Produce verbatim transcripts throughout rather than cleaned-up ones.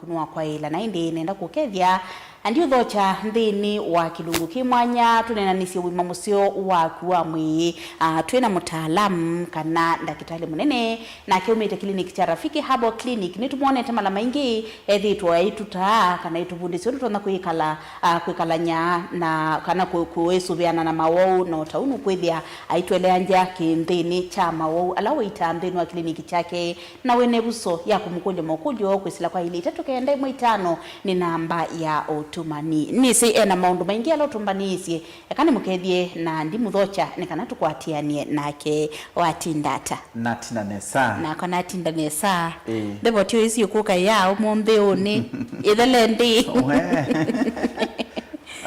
Kũnũa kwa ĩla, na ĩndĩ nenda kũkethya, na ndiũthokya nthĩnĩ wa kĩlungu kĩ mwanya, tũneenanĩsye ũima mũseo waku wa mwĩĩ, ah, twĩ na mũtaalamu kana ndakĩtalĩ mũnene, nake aumĩte clinic kya Rafiki Herbal Clinic. Nĩtũmwonete mala maingĩ ethĩĩtwe aitũtaa kana aitũvundĩsya ũndũ tũtonya kwĩkala, ah, kwĩkalany'a na kana kũ-, kũĩsũvĩana na mawau, na o ta ũu nũkwĩthĩa aitũeleangya kĩnthĩnĩ kya mawau ala wĩitaa nthĩnĩ wa clinic kyake. Na wĩ na ĩvuso ya kũmũkũlya makũlyo kwĩsĩla kwa ilĩ itatũ kenda ĩmwe itano nĩ namba ya ũtũmani. Nĩsĩ e na maũndũ maingĩ ala ũtũmbanĩĩsye, eka nĩmũkethye na ndimũthokya nĩ kana tũkwatĩanĩe nake. Watinda ata? Natinda nesa. Nakwa natinda nesa. Ĩĩ. Ndevo tyo ĩsu ĩkũka ya ũmũnthĩ ũnĩ. Ĩthele ndĩ. We.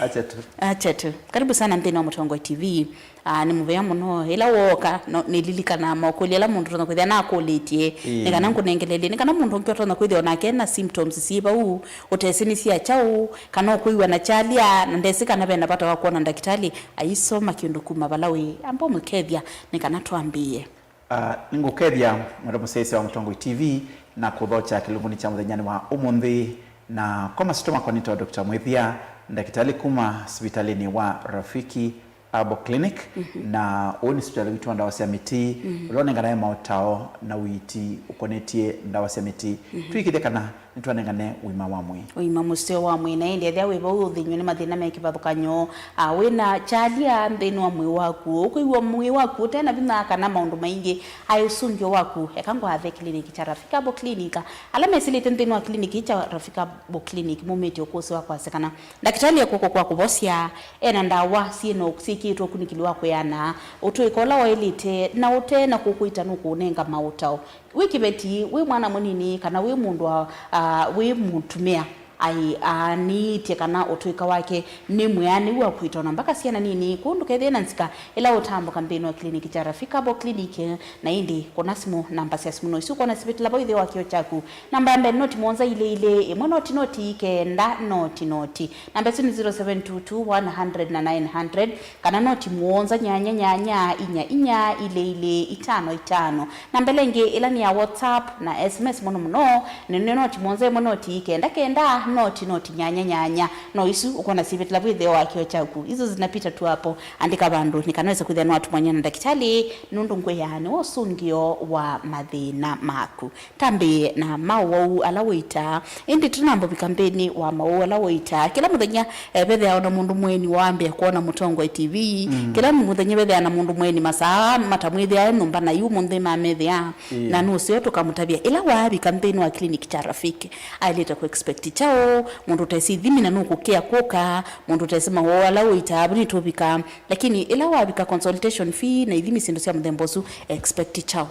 Acha tu. Acha tu. Karibu sana nthĩnĩ wa Mũtongoi T V. Ah, nĩ mũvea mũno. Ĩla wooka, no, nĩlilikanaa makũlyo ala mũndũ ũtonya kwĩthĩa nakũlĩtye, ĩĩ, nĩ kana ngũnengeleelye, nĩ kana mũndũ ũngĩ ũtonya kwĩthĩa o nake ena symptoms syĩ vau, ũtesĩ nĩ sya kyaũ, kana ũkwĩw'a na kyalya, na ndesĩ kana ve na vata wa kwona ndakĩtalĩ, aisoma kĩndũ kuma vala wĩ. Amba ũmũkethya, nĩ kana twambĩĩe. Ah, nĩngũkethya mwendwa mũsyaĩĩsya wa Mũtongoi T V na kũthokya kĩlungunĩ kya mũthenyanĩ wa ũmũnthĩ, na kwa masyĩtwa makwa nĩtawa Doctor Mwĩthĩa, ndakĩtalĩ kuma sivitalĩnĩ wa Rafiki Herbal Clinic, mhm, na ũũ nĩ sivitalĩ witũ wa ndawa sya mĩtĩ, mhm, ũla ũnenganae maũtao na ũiiti ũkonetye ndawa sya mĩtĩ. Mhm. Twĩkĩthya kana nĩtwanengane ũima wa mwĩĩ. Ũima mũseo wa mwĩĩ, na ĩndĩ ethĩa wĩ vau ũthĩny'we nĩ mathĩna me kĩvathũkany'o, a, wĩ na kyalya nthĩnĩ wa mwĩĩ waku, ũkwĩw'a mwĩĩ waku ũte na vinya kana maũndũ maingĩ, aĩ ũsũngĩo waku, eka ngwathe kĩliniki kya Rafiki Herbal Clinic. Ala mesĩlĩte nthĩnĩ wa kĩliniki kya Rafiki Herbal Clinic maumĩtye ũkũsĩ wa kwasya kana ndakĩtalĩ e kw'oko kwa kũvosya, e na ndawa syĩ na syĩkĩĩtwe ũkunĩkĩli wa kwĩana, ũtũĩka ũla waĩlĩte, na ũte na kũkũita nũkũũnenga maũtao. Wĩ kĩveti, wĩ mwana mũnini, kana wĩ mũndũ wa, ah, wĩ mũtumĩa, ai, aanĩĩtye kana ũtũĩka wake nĩ mwĩanĩu wa kũita ona mbaka syana nini, kwoou ndũkethĩe na nzika ĩla ũtambũka nthĩnĩ wa kĩliniki kya Rafiki Herbal Clinic, na ĩndĩ kũna simũ, namba sya simũ no isu ũkwona sivĩtĩla vau ĩtheo wa kĩoo kyaku. Namba ya mbee noti mũonza ilĩ ilĩ, ĩmwe noti noti, kenda noti noti. Namba ĩsu nĩ zero seven two two, one hundred na nine hundred, kana noti mũonza nyanya nyanya, inya inya, ilĩ ilĩ, itano itano. Namba ĩla ĩngĩ, ĩla nĩ ya WhatsApp na S M S mũno mũno, nĩ, nĩ noti mũonza ĩmwe noti kenda kenda, noti noti nyanya nyanya. No isu ũkwona syĩvĩtĩla vau ĩtheo wa kĩoo kyaku. Hizo zinapita tu hapo. Andĩka vandũ nĩ kana wĩse kwĩthĩa nĩwatũmany'a na ndakĩtalĩ, nũndũ ngwĩaa nĩwe ũsũngĩo wa mathĩna maku. Tambĩĩe na maũwau ala ũitaa. Ĩndĩ tũnambũvika nthĩnĩ wa maũwau ala ũitaa, kĩla mũthenya, eh, vethĩawa na mũndũ mũeni waambĩa kwona Mũtongoi T V. Mm. Kĩla mũthenya vethĩawa na mũndũ mũeni masaa matamwĩthĩa e nyũmba na yu mũnthĩ mamethĩa. Ĩĩ. Na nũseo tũkamũtavya. Ĩla waavika nthĩnĩ wa clinic kya Rafiki, aĩlĩte kũ expect kyaũ? Mũndũ ũtesĩ ithimi na nũkũkĩa kũka, mũndũ ũtesĩ maũwau ala ũitaa, vu nĩtũvika. Lakini ĩla wavika consultation fee na ithimi syĩndũ sya mũthemba ũsu, expect kyaũ?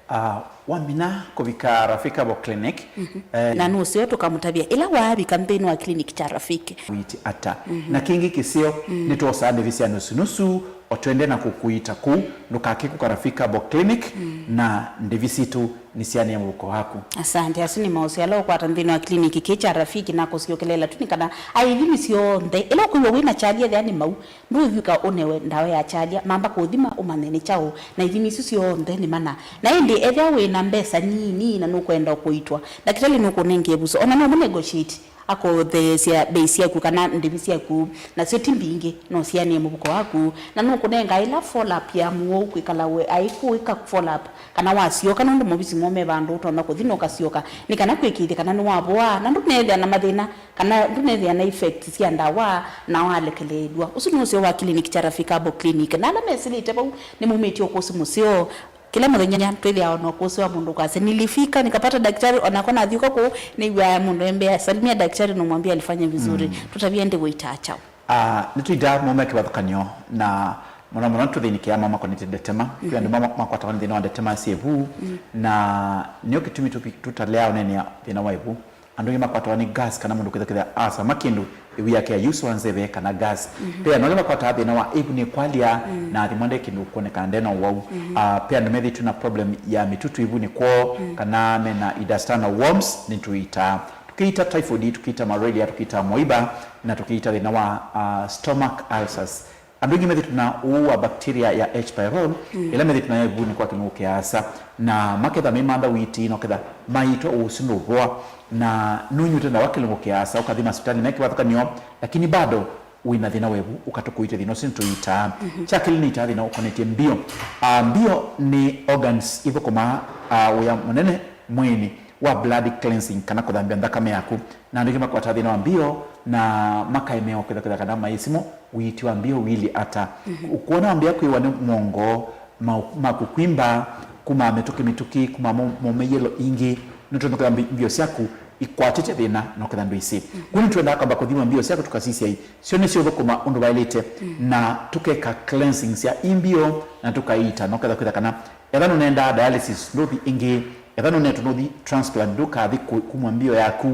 Ah, wamina kũvika Rafiki Herbal Clinic, mhm, eh, na nũseo tũkamũtavya ĩla waavika nthĩnĩ wa clinic kya Rafiki. Wĩti ata? Mhm. Na kĩngĩ kĩseo, mm, nĩtwosaa ndĩvi sya nusu nusu, o twende na kũkũita kũu, ndũkake kũka Rafiki Herbal Clinic, mm, na ndĩvi sitũ nĩsyanĩe mũvuko waku. Asante. Asu nĩ maũseo ala ũkwata nthĩnĩ wa clinic kĩ kya Rafiki, na kũsyokelela tu nĩ kana aĩ ithimi syonthe, ĩla ũkwĩw'a wĩ na kyalya ethĩa nĩ mau, ndũĩvika ũnewe ndawa ya kyalya, mamba kũthima ũmanye nĩ kyaũ, na ithimi isu syonthe nĩ mana. Na ĩndĩ ethĩa wĩ na mbesa nini na nũkwenda kũitwa, ndakĩtalĩ nũkũnenga ĩvuso, ona no mũ negotiate, akũtheesya mbei syaku kana ndĩvi syaku, nasyo ti mbingĩ, no sianĩe mũvuko waku, na nũkũnenga ĩla follow up ya mũwau kwĩkala we aikũĩka follow up, kana wasyoka, nũndũ movisi moo me vandũ ũtonya kũthi na ũkasyoka, nĩ kana kwĩkĩĩthya kana nĩwavoa, na ndũneethĩa na mathĩna, kana ndũnethĩa na effect sya ndawa na walekeleelw'a. Ũsu nĩ ũseo wa clinic kya Rafiki Herbal Clinic, na ala mesĩlĩte vau nĩmaumĩtye ũkũsĩ mũseo. Kĩla mũthenya twĩthĩawa na ũkũsĩ wa mũndũ ũkasya, "Nilifika, nikapata daktari," onakwa nathiũka kũu, nĩw'aa mũndũ embea, "Salimia daktari na umwambie alifanya vizuri." Mm. Tũtavye ĩndĩ wĩitaa kyaũ? Ah, nĩtũitaa maũme kĩvathũkany'o, na mũno mũno tũthĩnĩkĩaa maũme makonetye ndetema. Kwĩ andũ, mhm, ma-, makwatawa nĩ thĩna wa ndetema syĩ ĩvu, mm, na nĩyo kĩtumi tũvi-, tũtalea ũneenea thĩna wa ĩvu. Andũ aingĩ makwatawa nĩ gas kana mũndũ kwĩthĩa, kwĩthĩa asama kĩndũ, ĩvu yake yayusũa nzeve kana gas. Mhm. Ve andũ angĩ makwataa thĩna wa ĩvu nĩ kwalya, mm, na athimwa nde kĩndũ kwonekana nde na ũwau. Mhm. Ah, ve andũ methĩĩtwe na problem ya mĩtutu ĩvunĩ kwoo, mm, kana mena intestinal worms, nĩtũitaa. Tũkĩita typhoid, tũkĩita malaria, tũkĩita moiba, na tũkĩita thĩna wa, ah, stomach ulcers. Andũ aingĩ methĩtwe na ũũ wa bacteria ya H. pylori, ĩla methĩtwe nayo ĩvunĩ kwa kĩlungu kĩasa, na maketha meimantha witi, na ũketha maitwa ũsu ndũvoa, na nũnyw'ĩte ndawa kĩlungu kĩasa, ũkathi masivitalĩ me kĩvathũkany'o, lakini bado wĩna thĩna wa ĩvu, ũka tũkũiite thĩna ũsu nĩtũiitaa. Kya kelĩ nĩiitaa thĩna ũkonetye mbio. Ah, mbio nĩ organs ithũkũmaa, ah, wĩa mũnene mwĩĩnĩ wa blood cleansing, kana kũthambya nthakame yaku. Na andũ aingĩ makwataa thĩna wa mbio na makaemewa kwĩtha kwĩtha kana maĩ simũ ũiiti wa mbio wĩilyĩ ata. Ũkwona wambĩĩa kwĩwa nĩ mũongo, ma, ma kũkwimba, kuma mĩtũkĩ mĩtũkĩ, kuma mo, mo me yellow ingĩ, nũtonya kwĩtha mbi-, mbio syaku ikwatĩte thĩna na ũketha ndwĩsĩ. Kwoou nĩtwendaa kwamba kũthima mbio syaku tũkasisya ii syo nĩsyũthũkũma ũndũ vaĩlĩte, na tũkeka cleansing sya ii mbio na tũkaiita na ũketha kwĩtha kana etha nũnendaa dialysis ndũthi ĩngĩ, etha nũnetwe nũthi transplant ndũkathi kũ-, kumwa mbio yaku,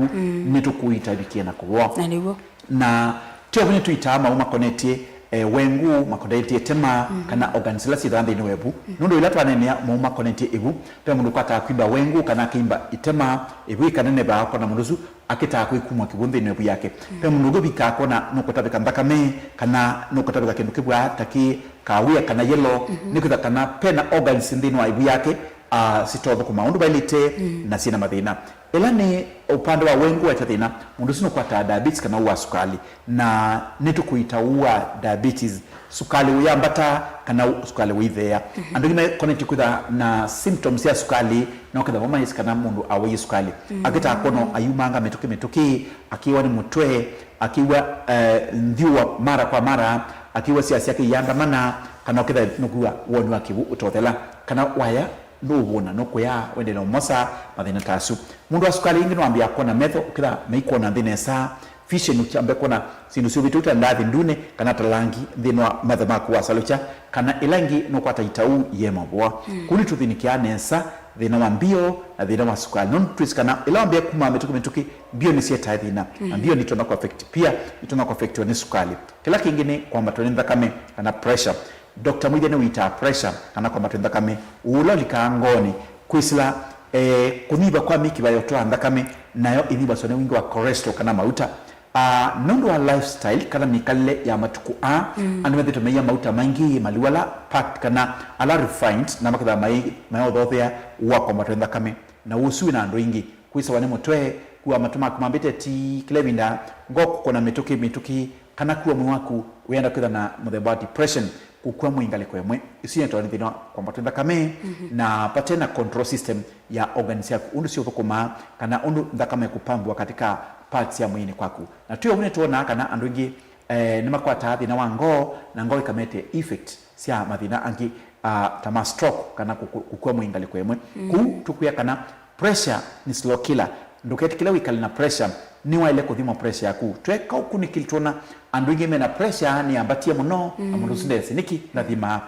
nĩtũkũiita ĩvikie na kũvoa. Na nĩw'o. Na tyo vu nĩtũitaa maũũ makonetye, eh, wengũ, makonetye ĩtema, kana organs ila syĩthaa nthĩnĩ wa ĩvu. Nũndũ ĩla twaneenea maũũ makonetye ĩvu, ve mũndũ ũkwataa kwimba wengũ kana akĩimba ĩtema, ĩvu ĩkaneneva, ũkona mũndũ ũsu akĩtaa kwĩkumwa kĩw'ũ nthĩnĩ wa ĩvu yake. Ve mũndũ ũngĩ ũvikaa kwona nũkũtavĩka nthakame, kana nũkũtavĩka kĩndũ kĩvwaa ta kĩ kawĩa kana yellow, nĩkwĩtha kana pena organs nthĩnĩ wa ĩvu yake, ah, sitothũkũma ũndũ vaĩlĩte, na syĩna mathĩna. Ĩla nĩ ũpande wa wengũ waĩte thĩna, mũndũ ũsu nũkwataa diabetes kana ũũ wa sukali, na nĩtũkũiita ũũ wa diabetes, sukali ũyambata kana ũ-, sukali ũitheea. Andũ aingĩ makonetye kwĩtha na symptoms sya sukali, na ũketha mo maĩsĩ kana mũndũ awaie sukali. Akĩtaa kwona ayumanga mĩtũkĩ mĩtũkĩ, akĩwa nĩ mũtwe, akĩw'a, eh, nthyũwa mara kwa mara, akĩw'a siasa syake iandamana, kana ũketha nũkwĩw'a woni wa kĩw'ũ ũtothela, kana waya nũũvũna, nũkũya, wendee na ũmosa, mathĩna ta asu. Mũndũ wa sukali ĩngĩ nĩwambĩĩa kwona metho, ũketha maikwona nthĩ nesa, vision, ũkyambe kwona syĩndũ syũvĩte ũta ndathi ndune, kana ta langi nthĩnĩ wa metho maku wasalũkya, kana ĩla ĩngĩ nũkwata itau iema voa. Kũu nĩtũthĩnĩkĩaa nesa thĩna wa mbio na thĩna wa sukali. Nũndũ twĩsĩ kana ĩla wambĩĩa kuma mĩtũkĩ mĩtũkĩ, mbio nĩsyetae thĩna, na mbio nĩtonya kũ affect pia, nĩtonya kũ affectiwa nĩ sukali. Kĩla kĩngĩ nĩ kwambatwa nĩ nthakame kana pressure. Doctor Mwĩthya nĩwĩtaa pressure kana kwambatwa nĩ nthakame, ũla ũlikaa ngoonĩ, kwĩsĩla, eh, kũnyiva kwa mĩkiva ya ũtwaa nthakame, nayo ĩnyivaswa nĩ wingĩ wa cholesterol kana mauta. Ah, nũndũ wa lifestyle kana mĩkalĩle ya matukũ aa, andũ methĩĩtwe maia mauta maingĩ, maliu ala packed kana ala refined, na makethĩwa mai, mayaũthothea wa kwambatwa nĩ nthakame. Na ũsu wĩna andũ aingĩ, kwĩsawa nĩ mũtwe, kua matũ maku mambĩte ti kĩla ĩvinda, ngoo kũkũna mĩtũkĩ mĩtũkĩ, kana kua mwĩĩ waku wĩenda kwĩtha na mũthemba wa depression, kũkw'a mwĩĩ ngalĩko ĩmwe. Isu nĩtawa nĩ thĩna wa kwambatwa nĩ nthakame, na vate na control system ya organs syaku, ũndũ syũthũkũmaa, kana ũndũ nthakame ĩkũpambwa katika parts sya mwĩĩnĩ kwaku. Na twĩ ũu nĩtwonaa kana andũ aingĩ, eh, nĩmakwataa thĩna wa ngoo, na ngoo ĩkamete effect sya mathĩna angĩ, ah, ta ma stroke kana kũkũ-, kũkw'a mwĩĩ ngalĩko ĩmwe. Kũu tũkwĩa kana pressure nĩ slow killer. Ndũketĩkĩle wĩkale na pressure, nĩwaĩle kũthimwa pressure yaku. Tweka ũkunĩkĩli twona andũ aingĩ mena pressure nĩyambatie mũno, na mũndũ ũsu ndesĩ nĩkĩ ndathimaa.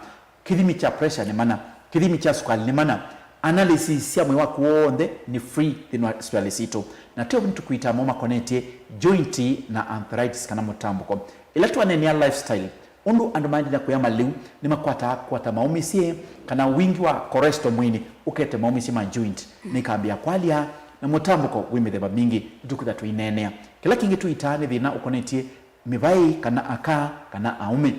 Kĩthimi kya pressure nĩ mana, kĩthimi kya sukali nĩ mana. Analysis sya mwĩĩ waku w'onthe nĩ free nthĩnĩ wa sivitalĩ sitũ. Na tyo nĩtũkwĩtaa mo makonetye joint na arthritis kana mũtambũko. Ĩla twaneenea lifestyle, ũndũ andũ maendee na kũya maliu, nĩmakwataa kwata maũmĩsye, kana wingĩ wa cholesterol mwĩĩnĩ ũkete maũmĩsye ma joint, nĩkambĩĩa kwalya, na mũtambũko wĩ mĩthemba mingĩ, nĩtũkwĩtha tũineenea. Kĩla kĩngĩ tũitaa nĩ thĩna ũkonetye mĩvaĩ, kana aka, kana aũme.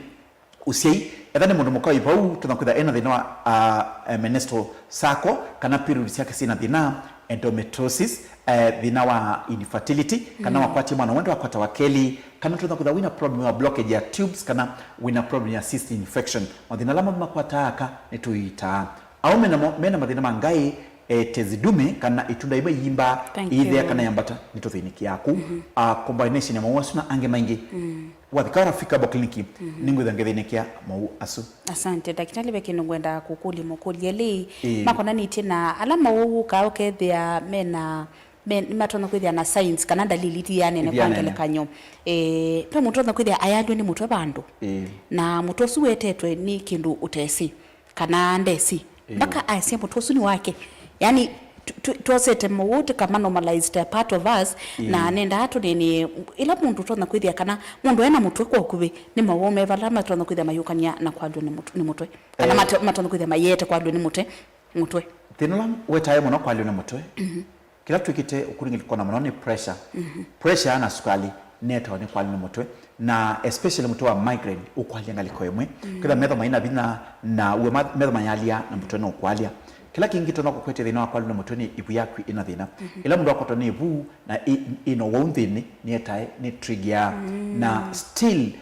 Ũsyai, etha nĩ mũndũ mũka wĩ vau, tũna kwĩtha ena thĩna wa, ah, eh, menstrual cycle, kana period syake syĩna thĩna, endometriosis, eh, thĩna wa infertility, kana wakwatie mwana wende wakwata wa kelĩ, kana tũna kwĩtha wĩna problem wa blockage ya tubes, kana wĩna problem ya cyst infection. Mathĩna ala mothe makwataa aka nĩtũiitaa. Aũme namo mena mathĩna ma ngaĩ, eh, tezi dume, kana ĩtunda ĩmwe ĩyimba, Thank ĩithea you. kana yambata, nĩtũthĩnĩkĩaa kũu. Ah, combination ya maũũ asu na angĩ maingĩ. Wathi Kara Fika Bo Clinic, nĩngwĩtha ngĩthĩnĩkĩa maũũ asu. Asante, ndakĩtalĩ, ve kĩndũ ngwenda kũkũlya mũkũlye lĩ, Ĩĩ. makonanĩtye na ala maũũ ũkaa ũkethĩa mena, me, nĩmatonya kwĩthĩa na signs kana ndalili itianene kwa Itianene. ngelekany'o. Eh, ve mũndũ ũtonya kwĩthĩa ayalw'e nĩ mũtwe vandũ. Ĩĩ. Na mũtwe ũsu wetetwe nĩ kĩndũ ũtesĩ. Kana ndesi. Ĩĩ. Mpaka aasya mũtwe ũsu nĩ wake. Yani, tu-, tu-, twosete mũũ tũkama normalize ta part of us, Ĩĩ. na nendaa tũneenee ĩla mũndũ ũtonya kwĩthĩa kana mũndũ ena mũtwe kwa ũkuvĩ, nĩ maũũ me vala matonya kwĩthĩa mayũkany'a na kwalw'a nĩ mũtwe, nĩ mũtwe. Kana Ĩĩ. mato-, matonya kwĩthĩa mayĩete kwalw'a nĩ mũtwe, mũtwe. Thĩna ũla wetae mũno kwalw'a nĩ mũtwe. Mhm. Kĩla twĩkĩte ũkunĩkĩli kũkona mũno nĩ pressure. Mhm. Pressure na sukali nĩetawa nĩ kwalw'a nĩ mũtwe. Na especially mũtwe wa migraine ũkwalya ngalĩko ĩmwe. Kwĩthĩwa metho maina vinya na uo ma- metho mayalya na mũtwe no ũkwalya. Kĩla kĩngĩ kĩtonya kũkwetya thĩna wa kwalwa nĩ mũtwe nĩ ĩvu yaku ĩna thĩna. Ĩla mũndũ akwatwa nĩ ĩvu na ĩ- ĩna ũwau nthĩnĩ, nĩetae nĩ trigger. Na still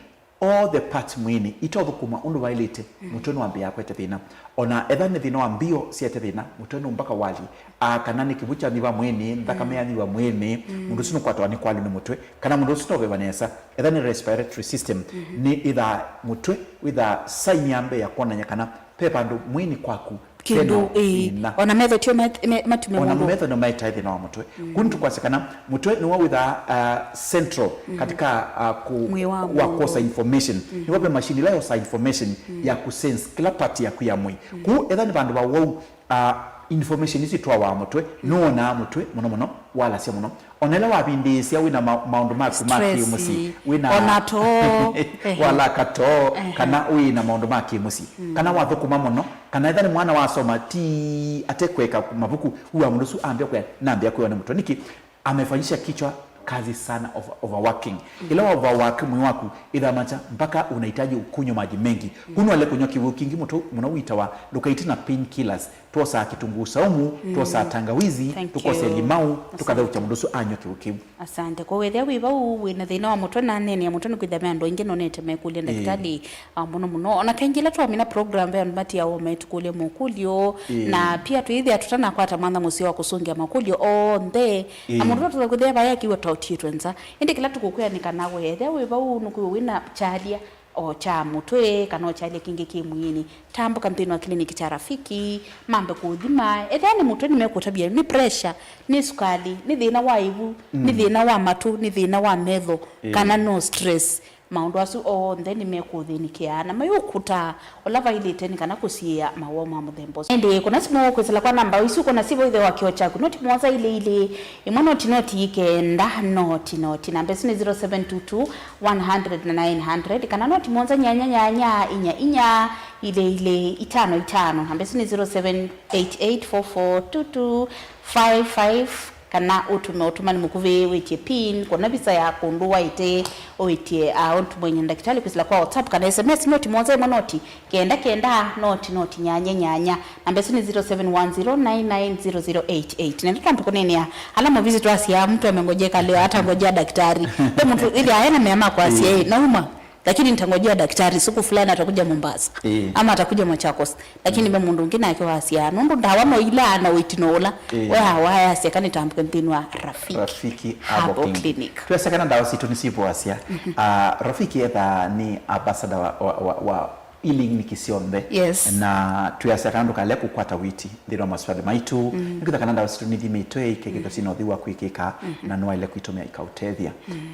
all the parts mwĩĩnĩ itothũkũma ũndũ vaĩlĩte, mũtwe nĩwambĩaa kwete thĩna. Ona etha nĩ thĩna wa mbio siete thĩna, mũtwe nũmbaka walye. Aa, kana nĩ kĩvu kyanyiva mwĩĩnĩ, nthakame yanyiva mwĩĩnĩ, mũndũ ũsu nũkwatwa nĩ kwalwa nĩ mũtwe, kana mũndũ ũsu noveva nesa. Etha nĩ respiratory system, nĩ ĩthaa mũtwe wĩthaa saini ya mbee ya kwonany'a kana ve vandũ mwĩĩnĩ kwaku kĩndũ, ĩĩ. Ona metho tio mat- me- matume ona mũndũ metho nĩmaetae thĩna wa mũtwe. Kũu nĩtũkwasya kana mũtwe nĩwe wĩthaa uh, central katika uh, ku- Mwĩĩ wa wa mũndũ. Kwosa information. Nĩwe ve machine ĩla yosaa information ya kusense kĩla part yaku ya mwĩĩ. Kũu etha nĩ vandũ va wau uh, information isu itwawa mũtwe, nũonaa mũtwe mũno mũno walasya mũno. Ona ĩla wavindĩĩsya wĩna ma- maũndũ maku ma stress, kĩmũsyĩ, wĩna ona too. Ehe. Walaka too, kana wĩna maũndũ ma kĩmũsyĩ, kana wathũkũma mũno, kana etha nĩ mwana wasoma ti ate kweka mavuku, ua mũndũ ũsu ambĩa kwĩa nambĩa kwĩwa nĩ mũtwe. Nĩkĩ? Amefanyisha kichwa kazi sana of overworking. Ĩla wa overwork mwĩĩ waku, ithamakya mpaka unahitaji ukunywa maji mengi. Kũu nĩwaĩle kũnywa kĩw'ũ kingĩ mũtwe mũno wĩtawa ndũkaite na painkillers. Twosaa kitunguu saumu, twosaa tangawizi, tũkose limau, tũkatheũkya mũndũ ũsu anywa kĩw'ũ kĩu. Asante. Kwa wethĩa wĩ vau wĩna thĩna wa mũtwe na neenea mũtwe, nĩkwĩthĩa me andũ aingĩ nonete mekũlya ndakĩtalĩ ah, mũno mũno. Ona kaingĩ ĩla twamina program ve andũ matiawa metũkũlya mokũlyo, na pia twĩthĩa tũtanakwata mwanya mũseo wa kũsũngĩa makũlyo onthe. Na mũndũ tũtha kwĩthĩa vaya akiwa taũtiĩtwe nza. Ĩndĩ kĩla tũkũkwĩa nĩ kana we ethĩa wĩ vau nũkwĩw'a wĩna kyalya o kya mũtwe kana o kyalya kĩngĩ kĩ mwĩĩnĩ, tambũka nthĩnĩ wa kĩliniki kya Rafiki, mambe kũũthima. Ethĩa nĩ mũtwe nĩmekũtavya, nĩ pressure, nĩ sukali, nĩ thĩna wa ĩvu, nĩ thĩna wa matũ, nĩ thĩna wa metho, kana no stress. Maũndũ asu onthe nĩmekũthĩnĩkĩa na mayũkũta ũla vailĩte nĩ kana kũsiĩĩa mawoo ma mũthemba ũsu. Ĩndĩ kũna simũ kwĩsĩla kwa namba isu kũna sivo ithe wa kĩo kyaku, noti mũonza ilĩ ilĩ, ĩmwe noti noti ikenda, noti noti. Namba ĩsu nĩ zero seven two two, one hundred na nine hundred, kana noti mũonza nyanya nyanya, inya inya, ilĩ ilĩ, itano itano. Namba ĩsu nĩ zero seven eight eight four four two two five five. Kana ũtũme ũtũmani mũkuvĩ wĩtye pin, kũna visa ya kũndũ waĩte, ũĩtye, ah, ũtũmwe nĩ ndakĩtalĩ kwĩsĩla kwa WhatsApp, kana S M S noti mũonza ĩmwe noti kenda kenda noti noti nyanya nyanya. Namba ĩsu nĩ zero seven one zero nine nine zero zero eight eight. Nenda twambe kũneenea ala movisi twasya mtu amengoje kaleo hata ngojea daktari. Ve mũndũ ĩthĩa ena mea ma kwasya, ĩĩ, nauma. Lakini nitangojea daktari, siku fulani atakuja Mombasa. Eh. Ama atakuja Machakos. Lakini ve mũndũ ũngĩ nake wasya, nũndũ ndawa no ila na ũitino ũla, eh, we awayasya kana itambũke nthĩnĩ wa Rafiki, Rafiki Herbal Clinic. Twesa kana ndawa sitũ nĩsivoasya. Ah, Rafiki etha nĩ ambassador wa, wa, wa, wa healing nĩkĩ syonthe. Yes. Na twĩasya kana ndũkale kũkwata witi nthĩnĩ wa masipitali maitũ. Nĩkwĩtha kana ndawa sitũ nĩthimĩtwe, ikekethwa syĩna ũtheu wa kwĩkĩka, na nĩwaĩle kwĩtũmĩa ikaũtethya.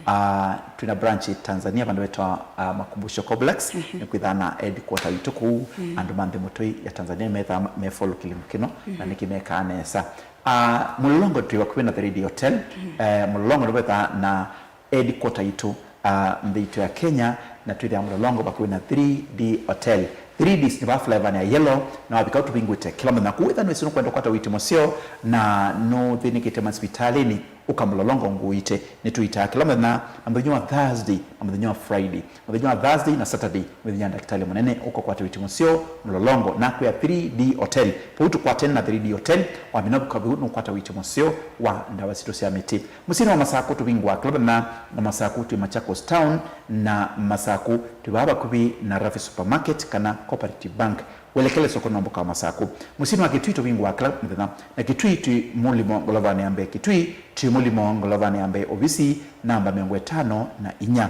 Ah, twĩna branch Tanzania, vandũ vetawa, ah, Makumbusho Complex, nĩkwĩthaa na headquarter witũ kũu, andũ ma nthĩ mũtũi ya Tanzania methaa me follow kĩlĩmo kĩno, na nĩkĩ mekaa nesa. Ah, Mlolongo twĩ vakuvĩ na The Reedy Hotel, eh, Mlolongo nĩvethaa na headquarter itũ, ah, nthĩ itũ ya Kenya, na twĩthĩa Mlolongo vakuvĩ na three D Hotel. Three Ds nĩ vaa flavor ya yellow, na wavika ũtũvingũĩte kĩla mũthenya. Kũu ĩtha nĩwĩsĩ nũkwenda kwata witi mũseo, na nũthĩnĩkĩte masivitalĩnĩ, ũka Mlolongo ngũite. Nĩtũitaa kĩla mũthenya, na mũthenya wa Thursday, na mũthenya wa Friday. Mũthenya wa Thursday na Saturday, mũthenya wa ndakĩtalĩ mũnene, ũka kwata witi mũseo, Mlolongo. Nakwĩa three D Hotel. Vau tũkwatene na three D Hotel, wamina vau nũkwata witi mũseo wa ndawa sitũ sya mĩtĩ. Mũsyĩnĩ wa Masakũ tũvingũaa kĩla mũthenya, na Masakũ twĩ Machakos Town, na Masakũ twĩ vaa vakuvĩ na Rafi Supermarket kana Cooperative Bank. Welekele soko no mboka wa Masakũ. Mũsyĩnĩ wa Kitui tũvingũaa kĩla mũthenya, na Kitui twĩ Mũlimo ngolovanĩ ya mbee. Kitui twĩ Mũlimo ngolovanĩ ya mbee, ovisi namba mĩongo ĩtano na inya.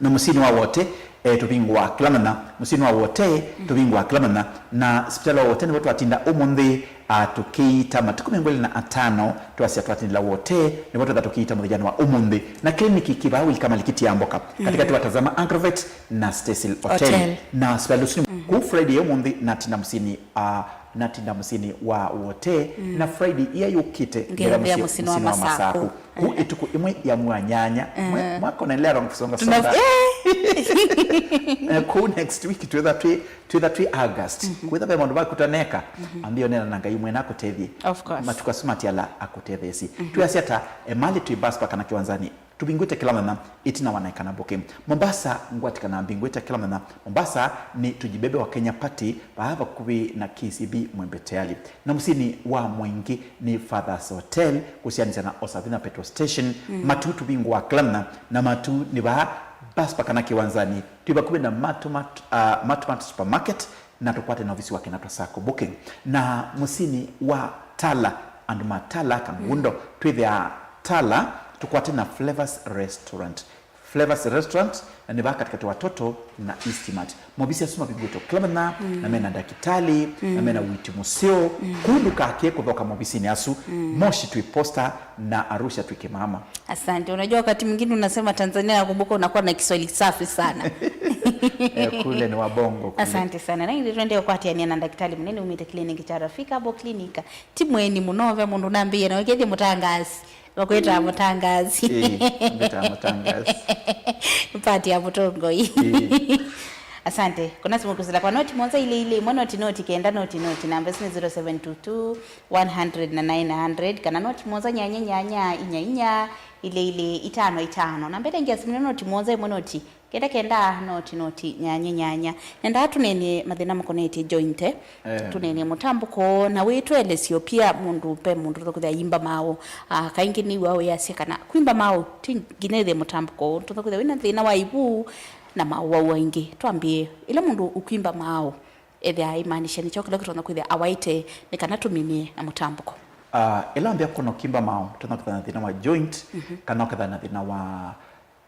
Na mũsyĩnĩ wa Wote, eh, tũvingũaa kĩla mũthenya. Mũsyĩnĩ wa Wote, tũvingũaa kĩla mũthenya. Na sipitali wa Wote nĩvo twatinda ũmũnthĩ, ah, tũkĩita matukũ mĩongo ĩlĩ na atano, twasya twatindĩla Wote, nĩvo twetha tũkĩita mũthenyanĩ wa ũmũnthĩ. Na kĩliniki kĩ vaa wika malikiti ya mboka, katikati wa Tazama Agrovet na Stacyl Hotel. Hotel. Na sipitali ũsu nĩ kũu Friday ya ũmũnthĩ, natinda mũsyĩnĩ, ah, natinda mũsyĩnĩ wa Wote, na Friday ĩya yũkĩte ngethĩa mũsyĩ- mũsyĩnĩ wa Masakũ. Kũu ĩtukũ ĩmwe ya mwanyanya, mwe- mwaka ũnaendelea rong kusonga songa. Eh, kũu next week twĩtha twĩ, twĩtha twĩ August. Kwĩtha ve maũndũ makũtaneka, ambia ũneena na Ngai mwene akũtethye. Of course. Matukũ asu matiala akũtetheesye. Twĩasya ta, eh, mali twĩ bus park kana kĩwanzanĩ, Tũvingũĩte kĩla mũthenya ĩtina wa naĩkana mbũkĩ. Mombasa, ngwatĩkana mbingũĩte kĩla mũthenya. Mombasa nĩ Tujibebe wa Kenya Party, vaa vakuvĩ na K C B Mwembe Tayari. Na mũsyĩnĩ wa Mwingi nĩ Father's Hotel, kũsianĩsya na Osavina Petrol Station. Mm. Matu tũvingũa kĩla mũthenya, na Matu nĩ vaa bus park kana kĩwanzanĩ. Twĩ vakuvĩ na Matu Mart, uh, Matu Mart Supermarket, na tũkwate na ovisi wa Kenyatta Sacco Booking. Na mũsyĩnĩ wa Tala, andũ ma Tala, Kangundo, twĩthĩaa Tala, tũkwate na Flavors Restaurant. Flavors Restaurant, na nĩ vaa katikati wa Total na Eastmart. Maovisi asu mavingũĩtwe kĩla mũthenya, na mena ndakĩtalĩ, na mena ũiiti mũseo. Kũu ndũkakĩe kũthoka maovisinĩ asu. Moshi twĩ posta, na Arusha twĩ kĩmama. Asante. Unajua, wakati mwingine unasema Tanzania ya kubuka, unakuwa na Kiswahili safi sana. Eh, kule ni wabongo kule. Asante sana. Na ĩndĩ twende ũkwatĩanĩa na ndakĩtalĩ mũnene umĩte kliniki kya Rafika Herbal Clinic. Ti mũeni mũno, ve mũndũ nambĩie na wĩkethie mũtangaasi. Vakwĩtaa mũtangaasi. Eh, mbĩtaa mũtangaasi. Pati ya mũtongoi. Eh. Asante. Kuna simu kusila kwa noti mũonza ile ile, ĩmwe noti noti, kenda noti noti. Namba isu nĩ zero seven two two, one hundred na nine hundred, kana noti mũonza nyanya nyanya inya inya ile ile itano itano. Na mbele ngia simu noti mũonza ĩmwe noti kenda kenda noti noti nyanya nyanya. Nendaa tũnenie mathĩna makonetye joint, eh. Eh. Tũnenie mũtambũko, na wĩtwelesyo pia mũndũ pe mũndũ tũkũthĩa imba maũ. Ah, kaingĩ nĩw'a wĩasya kana kwimba maũ ti nginya ĩthĩe mũtambũko. Tũkũthĩa wĩna thĩna wa ivu na maũwau aingĩ. Twambie, ĩla mũndũ ũkwimba maũ, ethĩa aimaanisha nĩ kyaũ kĩla kĩtonya kwĩthĩa awaĩte nĩ kana tũminie na mũtambũko? Ah, ĩla wambĩa kwona ũkimba maũ, ũtonya kwĩthĩa na thĩna wa joint, mhm, kana ũkethĩa na thĩna wa,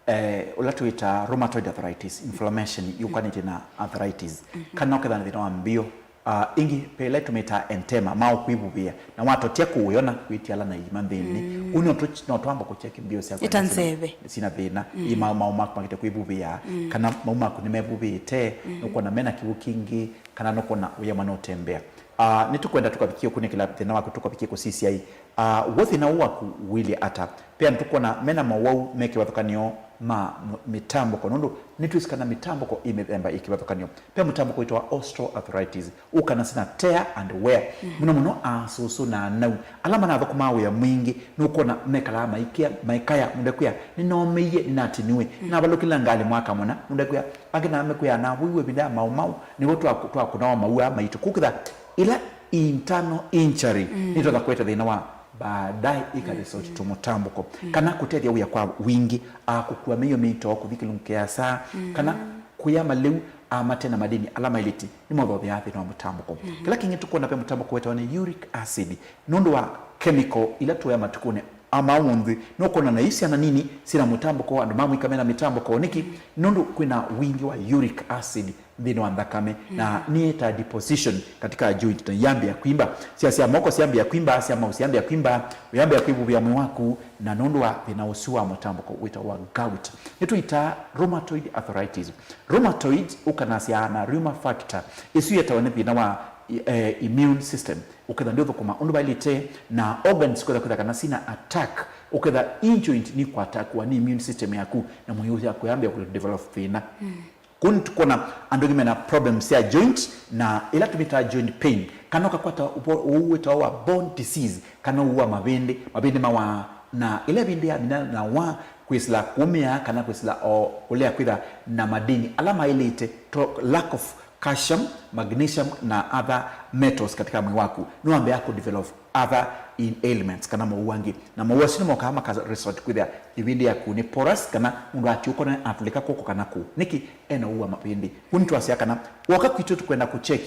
eh, ũla twĩtaa rheumatoid arthritis, inflammation yũkanĩtye na arthritis, mhm, kana ũkethĩa na thĩna wa mbio. Ah, ĩngĩ, ve ĩla tũmĩtaa entema, maũ kwĩvuvĩa, na watotya kũyona kwĩtiala na iima nthĩnĩ. Mm. Ũu no tũ-, no twamba kũcheki mbio syaku. Ĩta nzeve. Sina thĩna, mm, ii maũ, maũ maku makĩte kwĩvuvĩa, mm, kana maũ maku nĩmevuvĩte, mm, nũkwona mena kĩw'ũ kingĩ, kana nũkwona ũyema nũtembea. Ah, nĩtũkwenda tũkavikie kũnĩkĩla thĩna waku, tũkavikie kũsisya ĩ, ah, w'o thĩna ũũ waku ũilye ata? Pea nĩtũkwona mena mowau me kĩvathũkanĩo ma m-, mĩtambũko, nũndũ nĩtwĩsĩ kana mĩtambũko ĩ mĩthemba ĩ kĩvathũkanĩo. Ve mũtambũko wĩtawa osteoarthritis, ũkanasya na tear and wear. Mm. Mũno mũno asũsũ na anau, ala manathũkũmaa wĩa mwingĩ, nũkwona mekalaa maikĩa, maikaya, mũndũ ekwĩa, "Nĩnomeie, nĩnatiniwe, mm, nĩnavalũkĩlile ngalĩ mwaka mũna." Mũndũ ekwĩa, angĩ nao mekwĩa, "Navoiwe ĩvinda ya maũmaũ, nĩvo twa-, twakũnawa maua maitũ." Kũkĩtha ila internal injury, mm, nĩtonya kũete thĩna wa baadaye ĩka result to mũtambũko. Mm. Kana kũtethya wĩa kwa wingĩ, a, kũkua mĩio mĩito, kũthi kĩlungu kĩasa, mm, kana kũya malĩu, a, mate na madini ala maĩlĩte, nĩmothotheaa thĩna wa mũtambũko. Mm. Kĩla kĩngĩ tũkwona ve mũtambũko wetawa nĩ uric acid, nũndũ wa chemical ila tũya matukũnĩ ama ũmũnthĩ, nũkwona na ii syana nini syĩna mũtambũko, andũ ma mũika mena mĩtambũko. Nĩkĩ? Nũndũ kwĩna wingĩ wa uric acid nthĩnĩ wa nthakame, na nĩyĩtaa deposition katika joint, na yambĩa kwimba. Syasya moko syambĩa kwimba, sya maũ syambĩa kwimba, ũyambĩa kwĩvuvĩa mwĩĩ waku, na nũndũ wa thĩna ũsu wa mũtambũko wĩtawa gout. Nĩtwĩtaa rheumatoid arthritis. Rheumatoid ũkanasya na rheuma factor, ĩsu yĩetawa nĩ thĩna wa, eh, immune system. Ũketha ndĩũthũkũma ũndũ vaĩlĩte, na organs kwetha kwetha kana sina attack, ũketha ii joint nĩkwatakiwa nĩ immune system yaku, na mwĩĩ waku yambĩa kũdevelop thĩna. Mm. Kũu nĩtũkwona andũ aingĩ mena problems sya joint, na ĩla tũmĩtaa joint pain, kana ũkakwata ũvo-, ũu wĩtawa wa bone disease, kana ũu wa mavĩndĩ, mavĩndĩ mawaa, na ĩla ĩvĩndĩ yamina na wa kwĩsĩla kũũmĩa, kana kwĩsĩla o kũlea kwĩtha na madini ala maĩlĩte, to-, lack of calcium, magnesium na other metals katika mwĩĩ waku, nĩwambĩaa kũdevelop other in ailments kana mowau angĩ. Na mowau asu nĩmokaa maka result kwĩthĩa ĩvĩndĩ yaku nĩ porous, kana mũndũ atiũkona atũlĩka kũkũ kana kũũ. Nĩkĩ? Ena ũu wa mavĩndĩ. Kũu nĩtwasya kana woka kwitũ tũkwenda kũcheck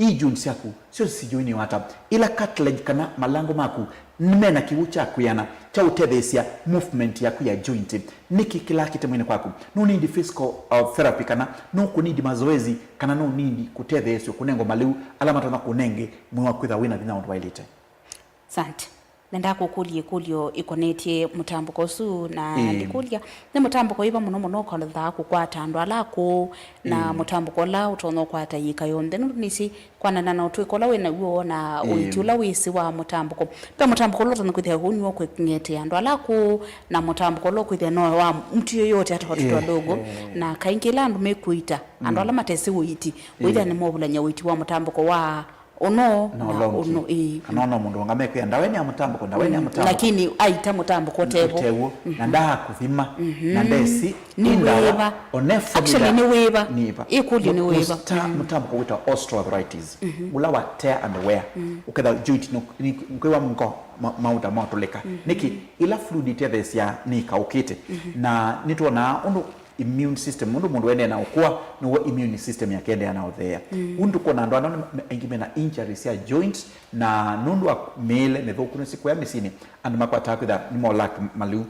ii joint syaku, syo sijui nĩ wata. Ila cartilage kana malango maku nĩmena kĩw'ũ kya kwĩana kya ũtetheesya movement yaku ya joint. Nĩkĩ kĩlakĩte mwĩnĩ kwaku? No need physical, uh, therapy, kana no kũ need mazoezi, kana no need kũtetheesyo kũnengwa malĩu ala matonya kũnenge mwĩĩ waku kwĩthĩwa wĩna vinya ũndũ waĩlĩte? Asante. Nendaa kũkũlya ĩkũlyo ĩkonetye mũtambũko ũsu, na ĩĩ, ndĩkũlya, nĩ mũtambũko wĩva mũno mũno ũkothaa kũkwata andũ ala akũũ, na ĩĩ, mũtambũko ũla ũtonya ũkwata ĩĩka yonthe? Nũndũ nĩsĩ kwanana na ũtw'ĩko ũla wĩ naw'o na, ĩĩ, ũiiti ũla wĩsĩ wa mũtambũko, ve mũtambũko ũla ũtonya kwĩthĩa ũu nĩw'o ũkũng'etea andũ ala akũũ, na mũtambũko ũla ũkwĩthĩa no wa mtu yoyote, hata watoto, ĩĩ, wadogo, ĩĩ, na kaingĩ ĩla andũ mekũita, andũ, mm, ala matesĩ ũiiti, ũithi, ĩĩ, nĩmovulany'a ũiiti wa mũtambũko wa Ũno na na ũlongi. Ũno, ĩĩ. Kana ona mũndũ ũngame kwĩa ndawa nĩ ya mũtambũko, ndawa nĩ ya mũtambũko. Lakini aita mũtambũko ũtevo. Ũtewo, na ndakũthima, na ndesi, nĩ ndawa, wĩva. One formula. Actually, nĩ wĩva. Nĩ va. Ĩkũlyo nĩ wĩva. Mũta-, mũtambũko wĩtawa osteoarthritis. Ũla wa tear and wear. Ũketha joint nĩ, nĩ, nĩkwĩwa ngo ma-, mauta motũlĩka. Nĩkĩ? Ĩla fluid ĩtetheesya nĩkaũkĩte. Na nĩtwonaa ũndũ immune system, ũndũ mũndũ endeea na ũkũa, nĩw'o immune system yake endeea na ũtheea. Ũu nĩtũkwona andũ ala me-, aingĩ mena injuries sya joint, na nũndũ wa mĩĩle mĩthũku nĩsĩ kũya mĩsyĩnĩ, andũ makwataa kwĩtha nĩmolaa malĩu.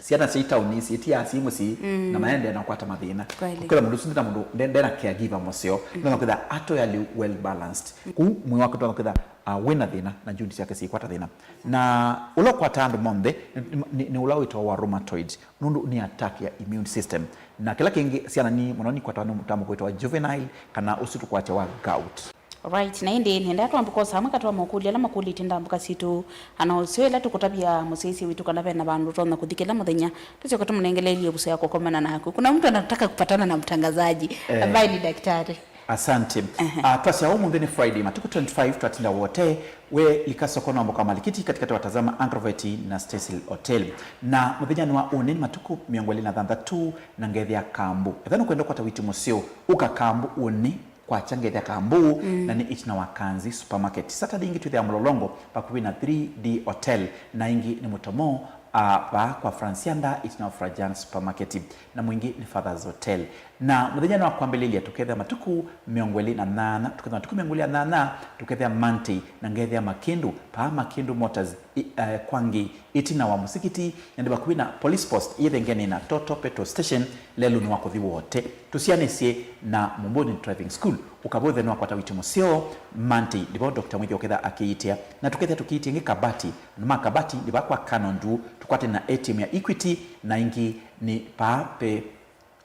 Syana syĩ taoni syĩtiaa syĩ mũsyĩ, na maendeea na kũkwata mathĩna. Kweli. Ũketha mũndũ ũsu ndena mũndũ, nde-, ndena caregiver mũseo, nĩtwona kwĩtha atoya lĩu well balanced. Kũu mwĩĩ wake twona kwĩtha, ah, wĩna thĩna, na joint syake syĩkwata thĩna. Na ũla ũkwataa andũ monthe nĩ, nĩ, nĩ ũla wĩtawa wa rheumatoid. Nũndũ nĩ attack ya immune system. Na kĩla kĩngĩ, syana nini mũno nikwatawa nĩ mũtambũko wĩtawa juvenile, kana ũsu tũkwatya wa gout. Right, na ĩndĩ nenda twambe kwosa amwe katwa makũlyo ala makũlĩtye ndambũka sitũ, ana ũseo ĩla tũkũtavya mũsyaĩĩsya witũ kana vena vandũ ũtonya kũthi kĩla mũthenya, tũsyoka tũmũnengeleelie vusa ya kũkomana naku. Kuna mtu anataka kupatana na mtangazaji. Eh. Ambaye ni daktari. Asante. Ehe. Ah, twasya ũmũnthĩ nĩ Friday, matukũ twenty-five twatinda wote, we lika soko na mboka malikiti katikati wa Tazama Agrovet na Stacyl Hotel. Na mũthenyanĩ wa ũnĩ nĩ matukũ mĩongo ĩlĩ na thanthatũ na ngethĩa Kambu. Ethwa nũkwenda kwata witi mũseo, ũka Kambu ũnĩ kwakya ngethĩa Kambu, na nĩ itina wa Kanzi Supermarket. Saturday ĩngĩ twĩthĩa Mlolongo, vakuvĩ na three D Hotel, na ĩngĩ nĩ Mũtomo, ah, vaa kwa Francianda, itina wa Frajan Supermarket. Na mwingĩ nĩ Father's Hotel. Na mũthenya nĩ wa kwambĩlĩlya, tũkethĩa matukũ mĩongo ĩlĩ na nyanya, tũkethĩa matukũ mĩongo ĩlĩ na nyanya, tũkethĩa Monday, na ngethĩa Makĩndũ, paa Makĩndũ Motors, i-, eh, kwa Ngĩ, ĩtina wa mũsikiti, na nĩ vakuvĩ na police post, ĩthengene na Total Petrol Station, lelũnĩ wa kũthi wote. Tũsianĩsye na Mumbuni Driving School, ũkavũthe nĩ wakwata witũ mũseo, Monday, nĩvo Doctor Mwĩthya ũketha akĩitia, na tũkethĩa tũkĩitia ĩngĩ Kabati, andũ ma Kabati, nĩ va kwa Kano Ndu, tũkwate na A T M ya Equity, na ĩngĩ nĩ paa pe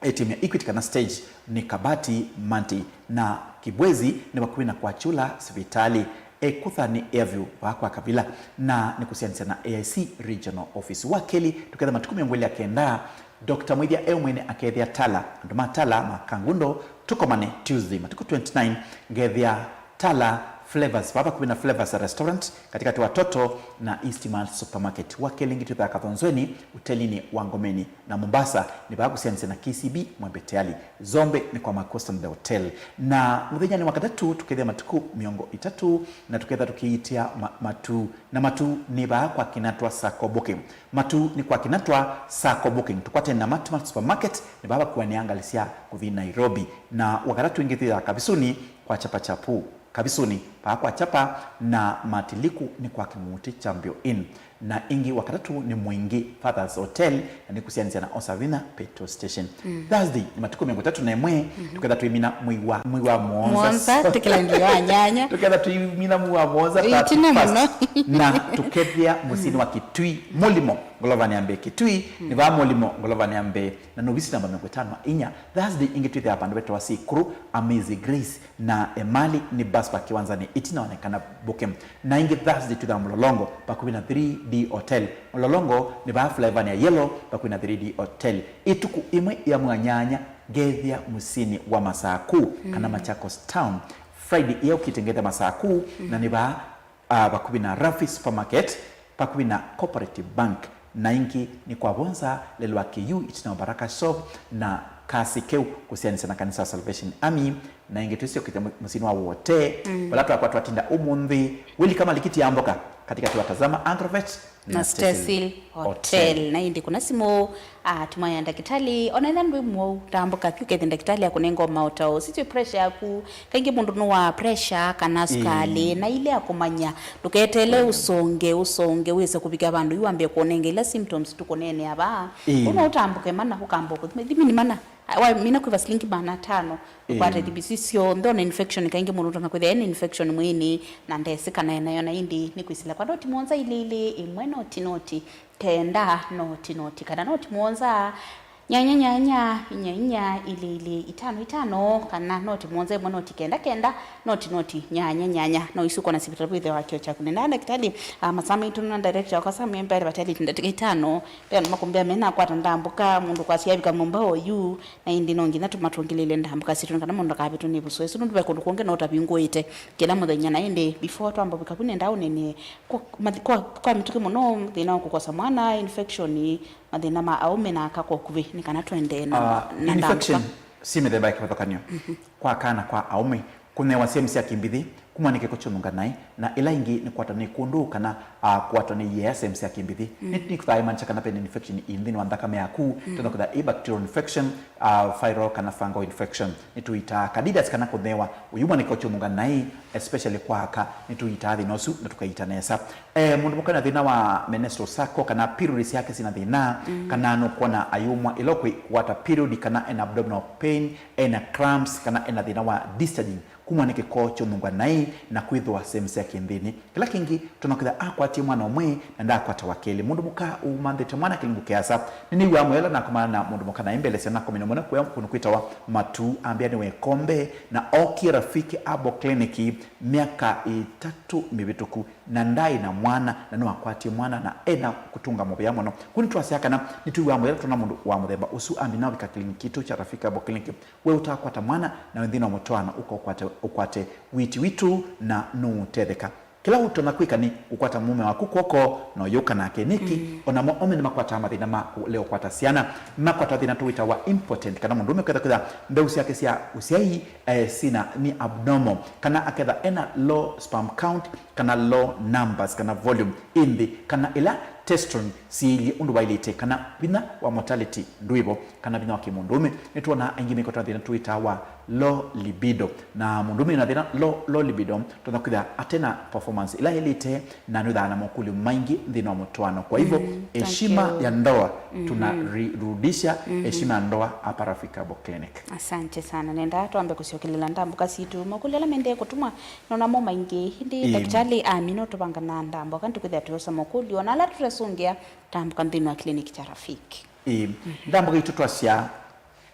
A T M ya Equity kana stage nĩ Kabati Monday, na Kibwezi nĩ vakuvĩ na kwa Chula sivitali. Ekutha nĩ Airview vaa kwa Kavila, na nĩ kũsianĩsya na A I C Regional Office. Wa kelĩ, tũkethĩa matukũ mĩongo ĩlĩ na kenda, Doctor Mwĩthya e mwene akethĩa Tala, andũ ma Tala ma Kangundo, tũkomane Tuesday, matukũ twenty-nine, ngethĩa Tala Flavors, vaa vakuvĩ na Flavors Restaurant, katikati wa Total na East Mart Supermarket. Wa kelĩ ĩngĩ twĩthaa Kathonzweni, ũtelinĩ wa Ngomeni na Mombasa, nĩ vaa kũsianĩsya na K C B Mwembe Tayari. Zombe nĩ kwa Makosta na The Hotel. Na mũthenya nĩ wa katatũ, tũkethĩa matukũ mĩongo ĩtatũ, na tũketha tũkĩitia ma-, matu. Na matu nĩ vaa kwa Kinatwa Sacco Booking. Matu nĩ kwa Kinatwa Sacco Booking. Tũkwatene na Matu Mart Supermarket, nĩ vaa vakuanĩa ngalĩ sya kũthi Nairobi. Na wa katatũ ĩngĩ twĩthaa Kavisuni kwa Chapa Chapu. Kavisuni, paa kwa Chapa, na Matiliku nĩ kwa Kĩmũtĩ Champion Inn. Na ĩngĩ wa katatũ nĩ Mwingĩ Fathers Hotel, na nĩ kũsianĩsya na Osavina Petrol Station. Thursday, nĩ matukũ mĩongo ĩtatũ na ĩmwe, tũketha twĩmina mwei wa, mwei wa mũonza. Mũonza, tũkĩla ndio wa nyanya. Tũketha twĩmina mwei wa mũonza, ĩtina mũno. Thirty-first. Na tũkethĩa mũsyĩnĩ wa Kitui, Mũlimo, ngolovanĩ ya mbee Kitui, nĩ vaa Mũlimo, ngolovanĩ ya mbee. Na novisi namba mĩongo ĩtano na inya. Thursday ĩngĩ twĩthĩawa vandũ vetawa Sikuru, Amazing Grace, na Emali nĩ bus park kĩwanzanĩ ĩtina wa Nekana Booking. Na ĩngĩ Thursday twĩthĩawa Mlolongo, vakuvĩ na three D Hotel. Mlolongo nĩ vaa flyovernĩ ya Yellow, vakuvĩ na three D Hotel. Ĩtukũ ĩmwe ya mwei wa nyanya, ngethĩa mũsyĩnĩ wa Masaku, kana Machakos Town. Friday ĩya ũkĩte ngethĩa Masaku, na nĩ vaa ah, vakuvĩ na Rafi Supermarket, vakuvĩ na Cooperative Bank, na ĩngĩ nĩ kwa Vonza, lelũ wa Kĩyu, ĩtina wa Baraka Shop, na Kasi Keu, kũsianĩsya na kanisa wa Salvation Army, na ĩngĩ twĩsyokethya mũ-, mũsyĩnĩ wa Wote, vala twakwa twatinda ũmũnthĩ, wĩlika malikiti ya mboka, katikati wa Tazama Agrovet na Stacyl Hotel. Na ĩndĩ kuna simũ, ah, tũmanya ndakĩtalĩ, ona ĩla ndwĩ mũwau, tambũka vyũ kethĩ ndakĩtalĩ akũnenga maũtao. Sitwĩ pressure yaku, kaingĩ mũndũ nĩ wa pressure kana sukali, na ile ya kũmanya, ndũketele ũsonge, ũsonge, wĩse kũvika vandũ yu wambĩe kũnenga ila symptoms tũkũneenea vaa. Ĩĩ. Ũno ũtambũke mana, ũkamba kũthima, ithimi nĩ mana. Wamina kwĩva silingi maana atano, ũkwate thibisi syonthe, ona infection, kaingĩ mũndũ ũtonya kwĩthĩa ena infection mwĩĩnĩ, na ndesĩ kana enayo, na ĩndĩ nĩ kwĩsĩla kwa noti mũonza ilĩ ilĩ, ĩmwe noti noti, kenda noti noti, kana noti mũonza, Nyanya nyanya inya inya ilĩ ilĩ itano itano, kana noti mũonza ĩmwe noti kenda kenda noti noti nyanya nyanya. No isu kona sivitali wĩthĩwa kĩo kyaku. Nendaa ndakĩtalĩ, ah, masaa maitũ na director wakwa Samuel Mbere vatali ndatĩka itano. Ve andũ makumbĩa menakwata ndambũka, mũndũ kwasya avika nyũmba oyu, na ĩndĩ no nginya tũmatũngĩlĩle ndambũka sitũ nĩ kana mũndũ ndakavĩtwe nĩ ĩvuso ĩsu, nũndũ ve kũndũ kũngĩ no ũtavingũĩte kĩla mũthenya. Na ĩndĩ before twamba vika vu, nendaa ũneenee kwa, kwa, kwa mĩtũkĩ mũno, thĩna wa kũkosa mwana, infection, mathĩna ma aũme na aka kwa ũkuvĩ, nĩ kana tũendee na, ah, na infection ndambũka. Syĩ mĩthemba ya kĩvathũkany'o. Mhm. Kwa aka na kwa aũme, kũnewa sehemu sya kĩmbithĩ, kumwa nĩ kĩko kyũnunga naĩ, na ĩla ĩngĩ nĩ kwatwa nĩ kũndũ kana, ah, kwatwa nĩ iea sehemu sya kĩmbithĩ. Mm. Nĩ, nĩ kũthaĩmaanisha kana ve na infection ĩ nthĩnĩ wa nthakame yaku, mm, tena kũtha ĩ bacterial infection, ah, viral kana fungal infection. Nĩtũitaa candidus kana kũnewa ũyumwa nĩ kĩko kyũnunga naĩ, especially kwa aka, nĩtũitaa thĩna ũsu na tũkaita nesa. Eh, mũndũ mũka na thĩna wa menstrual cycle kana periods yake sina thĩna, mm, kana nũkwona ayumwa ĩla ũkwata period, kana ena abdominal pain, ena cramps, kana ena thĩna wa discharging kumwa nĩ kĩko kyũnungwa naĩ na kwĩthũa sehemu sya kĩnthĩnĩ. Kĩla kĩngĩ, tona kwĩtha akwatie mwana ũmwe na ndaakwata wa kelĩ. Mũndũ mũka ũmanthĩte mwana kĩlungu kĩasa, nĩnĩw'aa mũyo ĩla nakomana na mũndũ mũka naĩ mbelesya nakomene mũno kũya kũndũ kwĩtawa Matuu, ambĩa nĩ wekombe na okie Rafiki Herbal Clinic myaka ĩtatũ mĩvĩtũku, na ndaĩ na mwana, na nĩwakwatie mwana, na ena kũtũnga mũvea mũno. Kũu nĩtwasya kana nĩtwĩw'aa mũyo ĩla twona mũndũ wa mũthemba ũsu amina ũvika kĩliniki kitũ kya Rafiki Herbal Clinic. We ũtakwata mwana, na wĩ nthĩnĩ wa mũtwaano, ũka ũkwate, ũkwate witi witũ, na nũũtetheka. Kĩla ũtonya kwĩka nĩ kũkwata mũũme waku kw'oko na ũyũka nake. Nĩkĩ? Mm. O namo aũme nĩmakwataa mathĩna ma kũlea ũkwata syana. Makwata thĩna tũwĩtawa impotent, kana mũndũũme kwetha kwĩtha mbeu syake sya ũsyai, eh, sina, nĩ abnormal, kana aketha ena low sperm count, kana low numbers, kana volume ĩ nthĩ, kana ĩla testosterone syĩilyĩ ũndũ waĩlĩte, kana vinya wa motility ndwĩvo, kana vinya wa kĩmũndũũme. Nĩtwonaa aingĩ mekwatwa na thĩna tũwĩtaa wa low libido. Na mũndũũme na thĩna low, low libido, tũtonya kwĩtha ate na performance ĩla yaĩlĩte, na nĩwĩthaa na makũlyo maingĩ nthĩnĩ wa mũtwaano. Kwa hivyo, mm, heshima ya ndoa, mm-hmm, tunarudisha, mm-hmm, heshima ya ndoa hapa Rafiki Herbal Clinic. Asante sana. Nenda twambe kũsyokelela ndambũka sitũ. Makũlyo ala mendee kũtũmwa, nonamo maingĩ. Ĩndĩ, ĩĩ, ndakĩtalĩ amina ũtũvanga na ndambũka, nĩtũkwĩthĩa tũyosa makũlyo, na ala tũtasũngĩa ndambũka nthĩnĩ wa clinic kya Rafiki. Ĩĩ, ndambũka itũ twasya,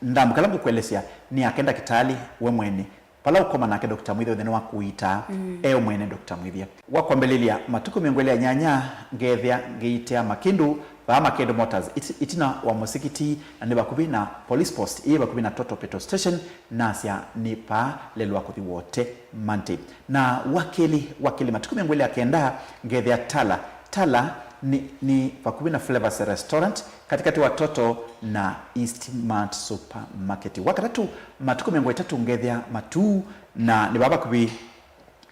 ndambũka ĩla ngũkũelesya nĩ yake ndakĩtalĩ we mwene. Vala ũkoma nake Doctor Mwĩthya ũthĩna wa kũiita, mm, e we mwene Doctor Mwĩthya. Wa kwambĩlĩlya, matukũ mĩongo ĩlĩ na nyanya ngeethĩa ngĩitea Makĩndũ, vaa Makĩndũ Motors, ĩti-, ĩtina wa mũsikiti, na nĩ vakuvĩ na police post, ĩĩ vakuvĩ na Total Petrol Station, nasya nĩ paa lelwa kũthi Wote Monday. Na wa kelĩ, wa kelĩ, matukũ mĩongo ĩlĩ na kenda ngeethĩa Tala. Tala nĩ, nĩ vakuvĩ na Flavors Restaurant, katĩkatĩ wa Total na East Mart Supermarket. Wa katatũ, matukũ mĩongo ĩtatũ ngeethĩa Matuu, na nĩ vaa vakuvĩ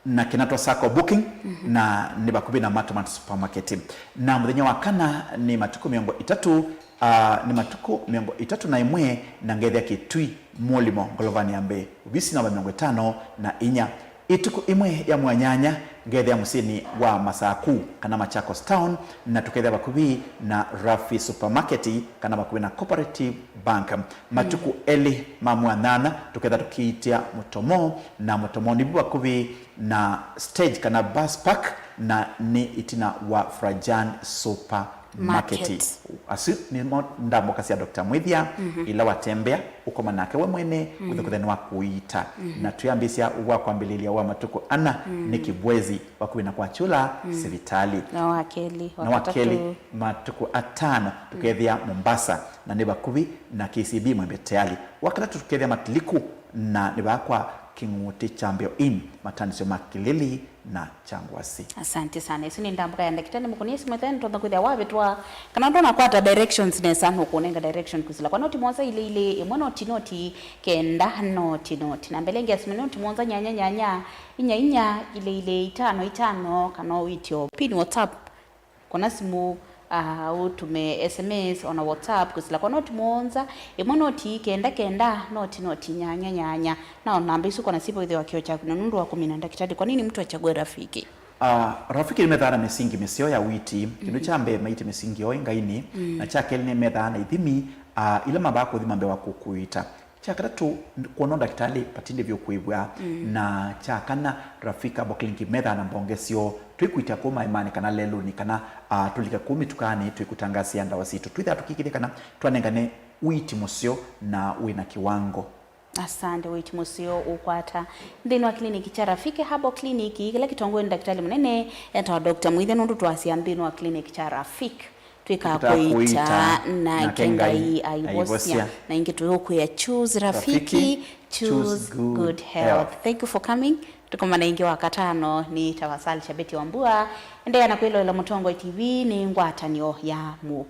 na Kinatwa Sacco Booking, mhm, na nĩ vakuvĩ na Matomart Supermarket. Na mũthenya wa kana nĩ matukũ mĩongo ĩtatũ, ah, nĩ matukũ mĩongo ĩtatũ na ĩmwe, na ngeethĩa Kĩtui Mũlimo ngolovanĩ ya mbee, ovisi namba mĩongo ĩtano na inya. Ĩtukũ ĩmwe ya mwanyanya, ngeethĩa mũsyĩnĩ wa Masaku, kana Machakos Town, na tũkethĩa vakuvĩ na Rafi Supermarket, kana vakuvĩ na Cooperative Bank. Matukũ, mm, elĩ ma mwanana, tũkethĩa tũkĩitia Mũtomo, na Mũtomo nĩvu vakuvĩ na stage kana bus park, na nĩ ĩtina wa Frajan Super Market. Market. Asu nĩmo ndambũka sya Doctor Mwĩthya, mhm, ĩla watembea, ũkoma nake we mwene, mhm, ũthũkũthani wa kũiita. Mhm. Na twĩambĩsya wa kwambĩlĩlya wa matukũ ana, mm, nĩ Kibwezi, vakuvĩ na kwa Chula, mm, sivitalĩ. Na wa kelĩ, na wa kelĩ, wakatatũ, matukũ atano, mm, tũkethĩa Mombasa, na nĩ vakuvĩ na K C B Mwembe Tayari. Wa katatũ tũkethĩa Matiliku, na nĩ vaa kwa Kĩng'ũtĩ kya Mbeo Inn, matanisyo ma Kĩlĩlĩ na Kyangwasi. Asante sana. Ĩsu nĩ ndambũka ya ndakĩtalĩ Mũkũni. Ĩsu mwĩthĩa nĩtwatha kwĩthĩa wavĩtwa kana ndũnakwata directions nesa, nũkũnenga direction kwĩsĩla kwa noti mũonza ilĩ ilĩ ĩmwe noti noti kenda noti noti. Na mbele ngeasima noti mũonza nyanya nyanya inya inya ilĩ ilĩ itano itano, kana ũityo pin WhatsApp. Kũna simũ, ah, ũtũme S M S, ona WhatsApp, kwĩsĩla kwa noti mũonza, ĩmwe noti kenda kenda, noti noti nyanya nyanya. Na ona namba isu kona sipo ĩthĩwa kĩo kyaku, na nũndũ wa kũmina ndakĩtalĩ, kwa nini mtu achague Rafiki? Ah, Rafiki nĩmethaa na mĩsingi mĩseo ya ũiiti. Kĩndũ, mhm, kya mbee maĩte mĩsingi yoo ĩ Ngainĩ, mm, na kya kelĩ nĩmethaa na ithimi, ah, ila mavaa kũthima mbee wa kũkũiita. Kya katatũ, kwona ndakĩtalĩ vatindĩ vyũ kũĩvw'a, mm, na kya kana, Rafiki Herbal Clinic methaa na mbonge syoo, twĩkũitya kũu maĩmanĩ kana lelũnĩ, kana, ah, tũlike kũu mĩtukanĩ twĩkũtangaasĩa ndawa sitũ. Twĩthaa tũkĩkĩthya kana twanengane Ũiiti mũseo na wĩ na kĩwango. Asante. Ũiiti mũseo ũkwata nthĩnĩ wa clinic kya Rafiki Herbal Clinic, kĩla kĩtongoew'e nĩ ndakĩtalĩ mũnene etawa Doctor Mwithe, nũndũ twasya nthĩnĩ wa clinic kya Rafiki twĩkaa kũita, nake Ngai aivosya. Na ĩngĩ tũyũkwĩa, choose Rafiki, choose good health. Thank you for coming. Tũkomana ĩngĩ Wakatano. Nĩ Tawasal Shabeti Wambua. Endeea na kwĩloela Mũtongoi T V, nĩ ngwatanĩo ya mũuko.